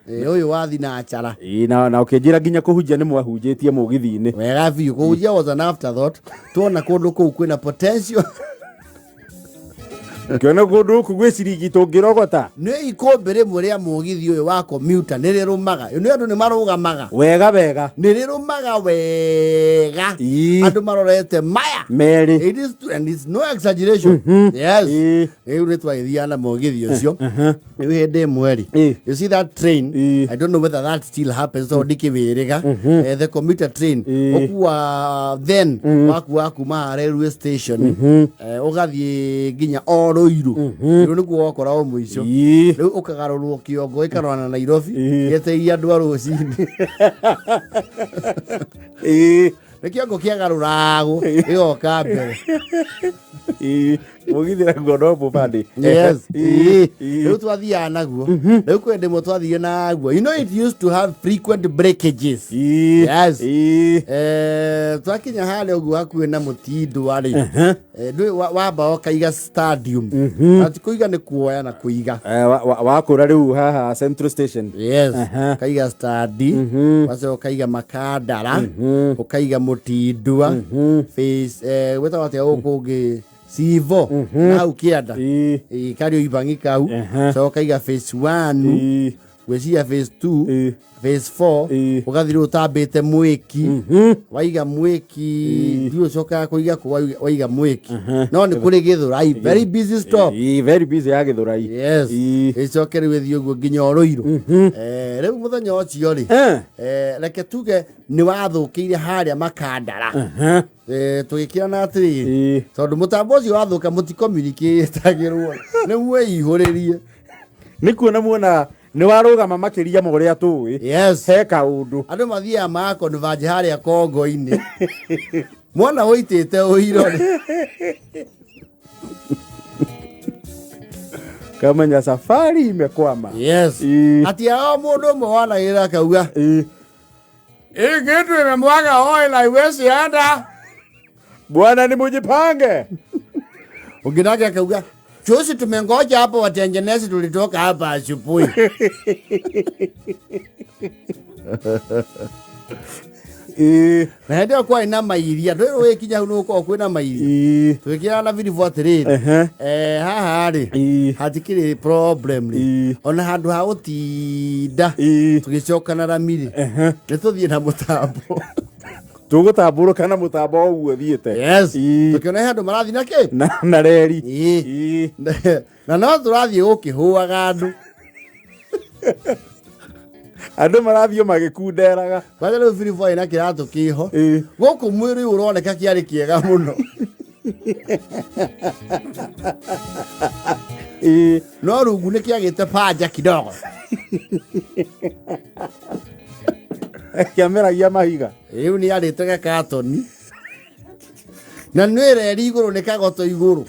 Ũyũ wa thinacara. Ĩĩ, na ũkĩnjĩra nginya kũhunjia nĩ mwahunjĩtie mũgithi-inĩ. Wega biũ, kũhunjia was an afterthought. Tuona kũndũ kũu kwĩna potential. Ũkĩona kũndũ gũkũ gwĩ ciringi tũngĩrogota. Nĩ ikũmbĩ rĩmwe rĩa mũgithi ũyũ wa commuter nĩ rĩrũmaga. Nĩ andũ nĩ marũgamaga. Wega wega. Nĩ rĩrũmaga wega. Andũ marorete maya. Merĩ. It is true and it's no exaggeration. Yes. Rĩu nĩ twagĩthiaga na mũgithi ũcio. Rĩu hĩndĩ ĩmwe rĩ, you see that train, I don't know whether that still happens, tondũ ndikĩwĩrĩga. The commuter train, ũkua then wakua kuma railway station, ũgathiĩ nginya o Rũirũ. Rĩu nĩkuo wakora o mũico. Rĩu ũkagarũrwo kĩongo ĩkarorana na Nairobi, gĩetereire andũ a rũcinĩ. Nĩ kĩongo kĩagarũragwo gĩgoka mbere. Mũgithi naguo no mũbandĩ. Yes. Rĩu twathiaga naguo. Rĩu kwĩ hĩndĩ ĩmwe twathire naguo. You know it used to have frequent breakages. Yes. Twakinya harĩa ũguo hakuhĩ na mũtindwa rĩ. Ndũĩ wamba ũkaiga stadium. Na ti kũiga nĩ kuoya na kũiga. Wakũra rĩu haha Central Station. Yes. Ũkaiga stadi, wacoka ũkaiga Makandara, ũkaiga Mũtindwa, face wĩtagwo atĩa gũkũ ũngĩ Civo, na hau kĩanda. Ĩĩ, karĩ ibang'i kau. Coka ũkaiga phase 1, gwĩciria phase 2, phase 4, ũgathiĩ rĩu ũtambĩte mwĩki. Waiga mwĩki, ndiũĩ ũcokaga kũiga kũ waiga mwĩki. No nĩ kũrĩ Gĩthũrai, very busy stop. Ĩĩ, very busy ya Gĩthũrai. Yes. Ĩcoke rĩu ĩthiĩ ũguo nginya Ũrũirũ. Rĩu mũthenya ũcio rĩ, reke tuge nĩ wathũkĩire harĩa Makandara. Tũgĩkĩona atĩrĩrĩ, tondũ mũtambo ũcio wathũka mũtikomunicatagĩrwo, nĩ mwĩihũrĩrie. Nĩ kuona muona nĩ warũgama makĩria ma ũrĩa tũĩ. Yes. He kaũndũ. Andũ mathiaga magaconverge harĩa Kongo-inĩ. Mwana ũitĩte ũiro rĩ. Kamenya safari imekwama. Yes. Ati ao mũndũ ũmwe wanagĩrĩra akauga, Hii kitu imemwaga oil haiwezi enda. Bwana ni mujipange. Ũngĩ nake akauga, Juzi tumengoja hapo watengenezi, tulitoka hapa asubuhi. Na hĩndĩ ĩyo kwarĩ na mairia, ndũĩ wĩkinya hau nĩgũkorwo kwĩna mairia. Tũgĩkĩra na Philip atĩrĩrĩ, haha rĩ, hatikĩrĩ problem rĩ, ona handũ ha gũtinda tũgĩcoka na rami rĩ, nĩ tũthiĩ na mũtambo. Tũgũtambũrũka na mũtambo o ũguo thiĩte. Yes. Tũkĩona he andũ marathiĩ na kĩ? Na reri. Na no tũrathiĩ gũkĩhũaga andũ. Andũ marathiĩ magĩkunderaga. Kwanja rĩu Philip arĩ na kĩratũ kĩho. Gũkũ mwĩrĩ ũroneka kĩarĩ kĩega mũno. No rungu nĩ kĩagĩte panja kidogo. Kĩameragia mahiga. Rĩu nĩ arĩte gakatoni. Na nĩ reri igũrũ nĩ kagoto igũrũ.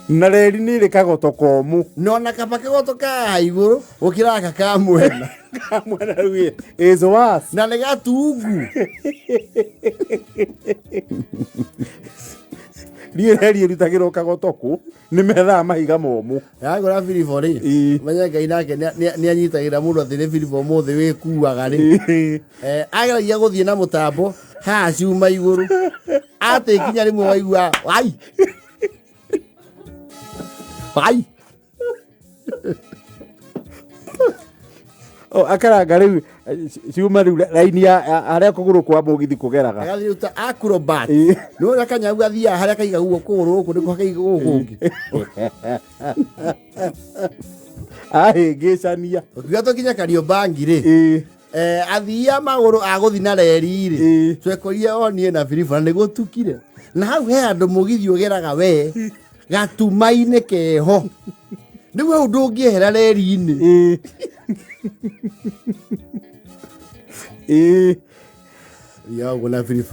Na reri nĩ ĩrĩ kagoto komũ. No na kaba kagoto ka igũrũ gũkĩra gaka ka mwena. Ka mwena rĩu is worse. Na nĩ gatungu. Niĩ reri ĩrutagĩrwo kagoto kũ? Nĩ methaga mahiga momũ. Yagũra biribũ rĩ, menye Ngai nake nĩ anyitagĩra mũndũ atĩ nĩ biribũ ũmũthĩ wĩkuaga rĩ. Ageragia gũthiĩ na mũtambo haha cuma igũrũ. Atĩ kinya rĩmwe waigua wai. Wai. Oh, akaranga rĩu ciuma rĩu raini ya harĩa kũgũrũ kwa mũgithi kũgeraga. Agathiĩ rĩu ta acrobat. Nĩ ũrĩa kanyau athiaga harĩa kaiga guo kũgũrũ gũkũ nĩkuo kaiga gũkũ kũngĩ. Ahĩngĩcania. Ũkiuga tũkinye Kariobangi rĩ. Athii a magũrũ a gũthiĩ na reri rĩ. Twekorire o niĩ na Philip na nĩ gũtukire. Na hau he handũ mũgithi ũgeraga we gatuma-inĩ keho. Rĩu hau ndũngĩehera reri-inĩ. Thiaga ũguo na Philip.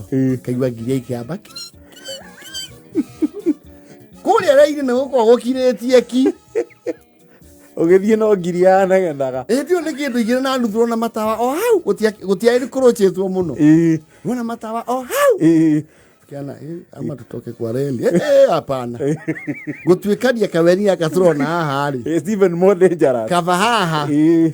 Kaigua ngiria ikĩamba ki. Kũrĩa reri-inĩ nĩ gũkorwo gũkirĩtie ki. Ũgĩthiĩ no ngiri yanegenaga. Ĩndĩ ĩyo nĩ kĩndũ igĩrĩ na nuthu na matawa o hau gũtiarĩ kũrũchĩtwo mũno. Wona matawa o hau. Kiana, ama tutoke kwa reli. Eh, hapana. Gũtuĩkania kaweni gaka tũrona haha rĩ. It's even more dangerous. Kaba haha. Ĩĩ.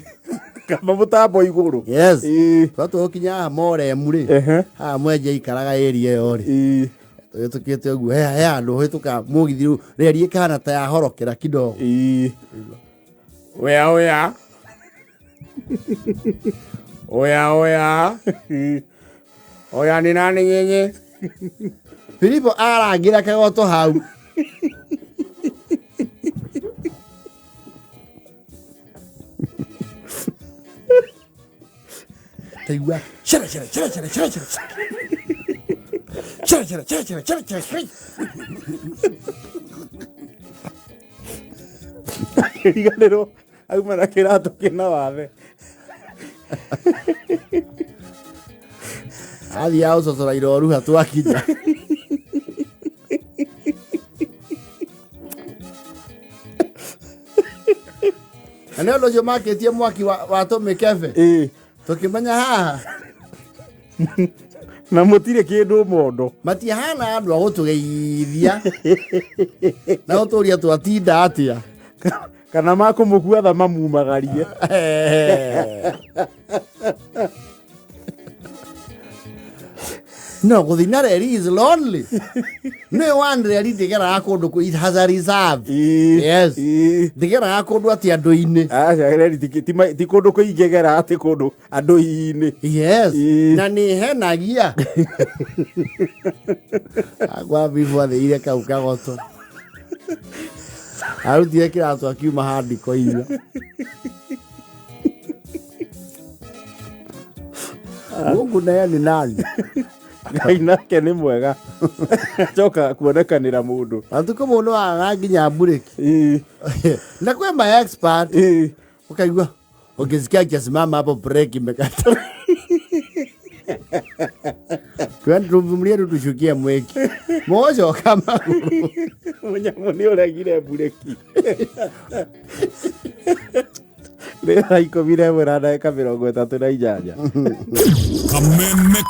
Kaba mũtambo igũrũ. Yes. Ĩĩ. Twatua gũkinya haha Moremu rĩ. Ehe. Haha mwenje ikaraga area ĩyo rĩ. Ĩĩ. Tũhĩtũkĩte ũguo he handũ hĩtũka mũgithi rĩu reri ĩkahana ta yahorokera kidogo. Ĩĩ. Oya oya. Oya oya. Oya ni nani nyinyi? Filipo arangĩra kagoto hau. Taigua cere cere cere cere cere cere cere cere cere cere cere cere cere. Akĩriganĩrwo auma na kĩratũ kĩna wathe. Athiaga gũcocora iroruha twakinya. Na nĩ ũndũ ũcio makĩtie mwaki wa tũmĩkebe Ĩĩ. tũkĩmenya haha Na mũtirĩ kĩndũ mondo. matihana andũ a gũtũgeithia na gũtũria twatinda atĩa. Kana makũmũkua tha mamumagarie. No gũthiĩ na reri is lonely. Nĩ one reri ndĩgeraga kũndũ it has a reserve. Ĩĩ. Yes. Ĩĩ. Ndĩgeraga kũndũ atĩ andũ-inĩ. Aca reri ti kũndũ kũingĩgera atĩ kũndũ andũ-inĩ. Yes. Ĩĩ. Na nĩ henagia. Agwa bibu athĩire kau kagoto. Arutire kĩratũ akiuma handiko inya. Mungu naye ni nani? Ngai nake nĩ mwega. Acoka kuonekanĩra mũndũ. Matukũ mũndũ agaga nginya mburĩki. Ĩĩ. Na kwĩ ma expert Ĩĩ. ukaigua ukisikia akisimama hapo breki imekata. Twende tuvumilie tu tushukie mweki. Mocoka magũrũ. Mũnyamũ nĩ ũregire mburĩki. Nĩ thaa 11 na ndagĩka 38. Kameme.